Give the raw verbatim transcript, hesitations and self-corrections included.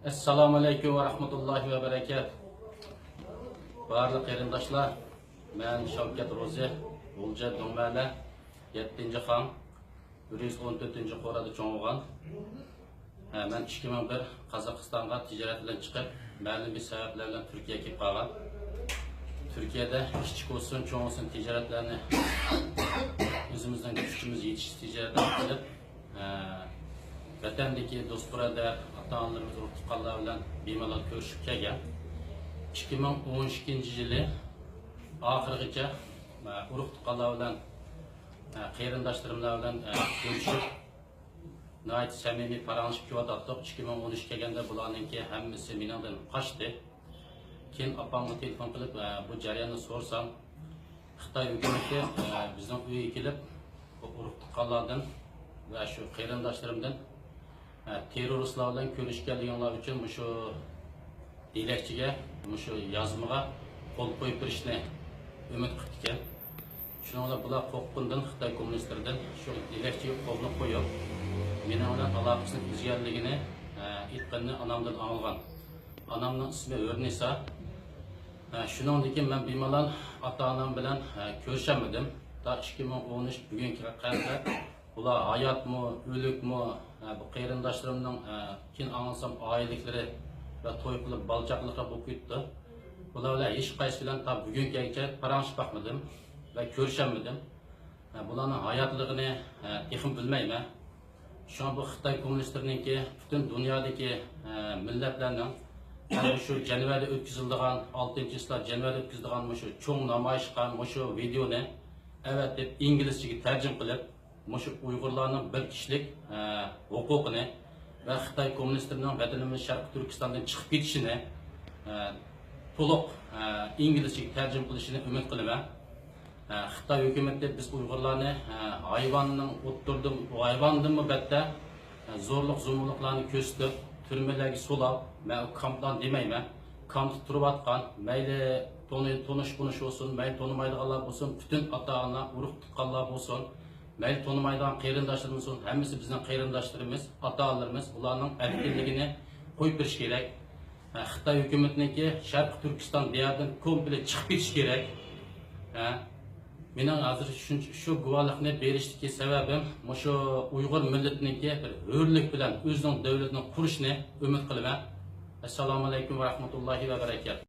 ئەسسالامۇئەلەيكۇم ۋە رەھمەتۇللاھى ۋە بەرەكاتۇھ. بارلىق قېرىنداشلار، مەن شاۋكەت روزى، غۇلجا دۆڭمەھەللە، يەتتىنچى خاڭ، بىر يۈز ئون تۆتىنچى قورۇدا چوڭ بولغان. ھە، مەن ئىككى مىڭ بىر قازاقىستانغا تىجارەت بىلەن چىقىپ، مەلۇم بىر سەۋەبلەر بىلەن تۈركىيەگە كېلىپ قالغان. تۈركىيەدە كىچىك بولسۇن، چوڭ بولسۇن، تىجارەتلەرنى ئۆزىمىزنىڭ كۈچىمىز يېتىشىچە تىجارەتلەرنى قىلىپ، ھە، ۋەتەندىكى دوست-بۇرادەر، ئاتا-ئانىلىرىمىز، ئۇرۇق-تۇغقانلار بىلەن بىمالال كۆرۈشۈپ كەلگەن. ئىككى مىڭ ئون ئىككىنچى يىلى ئاخىرىغىچە، ھە، ئۇرۇق-تۇغقانلار بىلەن، ھە، قېرىنداشلىرىملار بىلەن، ھە، كۆرۈشۈپ، ناھايىتى سەمىمىي پاراڭلىشىپ كېلىۋاتاتتۇق. ئىككى مىڭ ئون ئۈچ كەلگەندە بۇلارنىڭكى ھەممىسى مېنىڭدىن قاچتى. كېيىن ئاپامغا تېلېفون قىلىپ، ئە، بۇ جەرياننى سورىسام، خىتاي ھۆكۈمىتى، ئە، بىزنىڭ ئۆيگە كېلىپ، بۇ ئۇرۇق-تۇغقانلاردىن ۋە شۇ قېرىنداشلىرىمدىن، ئە، تېررورىستلار بىلەن كۆرۈشكەنلىكىڭلار ئۈچۈن مۇشۇ دېلەكچىگە، مۇشۇ يازمىغا قول قويۇپ بېرىشنى ئۈمىد قىپتىكەن. شۇنىڭ بىلەن بۇلار قورققىنىدىن، خىتاي كوممۇنىستلىرىدىن شۇ دېلەكچىگە قولنى قويۇپ، مېنىڭ بىلەن ئالاقىسىنى ئۈزگەنلىكىنى، ئە، ئېيتقىنىنى ئانامدىن ئاڭلىغان. ئانامنىڭ ئىسمى ھۆرنىسا. ئە، شۇنىڭدىن كېيىن مەن بىمالال ئاتا-ئانام بىلەن، ئە، كۆرۈشەلمىدىم. تا ئىككى مىڭ ئون ئۈچ بۈگۈنگە قەدەر بۇلار ھاياتمۇ، ئۆلۈكمۇ، ئە، بۇ قېرىنداشلىرىمنىڭ، ئە، كېيىن ئاڭلىسام ئائىلىلىكلىرى ۋە توي قىلىپ بالا-چاقىلىقلار بولۇپ كېتىپتۇ. بۇلار بىلەن ھېچقايسى بىلەن تا بۈگۈنگىچە پاراڭلىشىپ باقمىدىم ۋە كۆرۈشەلمىدىم. ھە، بۇلارنىڭ ھاياتلىقىنى، ھە، تېخىمۇ بىلمەيمەن. شۇڭا بۇ خىتاي كوممۇنىستلىرىنىڭكى پۈتۈن دۇنيادىكى، ھە، مىللەتلەرنىڭ، ھە، مۇشۇ جەنۋەدە ئۆتكۈزۈلىدىغان، ئالتىنچى چىسلا جەنۋەدە ئۆتكۈزىدىغان مۇشۇ چوڭ نامايىشقا مۇشۇ ۋىدېئونى ئەۋەتىپ، ئىنگلىزچىگە تەرجىمە قىلىپ، مۇشۇ ئۇيغۇرلارنىڭ بىر كىشىلىك، ئە، ھوقۇقىنى ۋە خىتاي كوممۇنىستلىرىنىڭ ۋەتىنىمىز شەرقىي تۈركىستاندىن چىقىپ كېتىشىنى، ئە، تولۇق، ئە، ئىنگلىزچىگە تەرجىمە قىلىشىنى ئۈمىد قىلىمەن. ئە، خىتاي ھۆكۈمىتى بىز ئۇيغۇرلارنى، ئە، ھايۋاننىڭ ئوتتۇرىدىن، ھايۋاندىنمۇ بەتتەر، ئە، زورلۇق-زومۇلۇقلارنى كۆرسىتىپ، تۈرمىلەرگە سولاپ، مەن ئۇ كامپلارنى دېمەيمەن، كامپتا تۇرۇۋاتقان، مەيلى تونۇ-، تونۇش-تونۇش بولسۇن، مەيلى تونۇمايدىغانلار بولسۇن، پۈتۈن ئاتا-ئانا، ئۇرۇق-تۇغقانلار بولسۇن، مەيلى تونۇمايدىغان قېرىنداشلىرىمىز بولسۇن، ھەممىسى بىزنىڭ قېرىنداشلىرىمىز، ئاتا-ئانىلىرىمىز، ئۇلارنىڭ ئەركىنلىكىنى قويۇپ بېرىش كېرەك. ھە، خىتاي ھۆكۈمىتىنىڭكى شەرقىي تۈركىستان دىيارىدىن كومپلېت چىقىپ كېتىش كېرەك. ھە، مېنىڭ ھازىر شۇنچە، شۇ گۇۋاھلىقنى بېرىشتىكى سەۋەبىم مۇشۇ ئۇيغۇر مىللىتىنىڭكى بىر ھۆرلۈك بىلەن ئۆزىنىڭ دۆلىتىنى قۇرۇشىنى ئۈمىد قىلىمەن. ئەسسالامۇئەلەيكۇم ۋە رەھمەتۇللاھى ۋە بەرەكاتۇھ.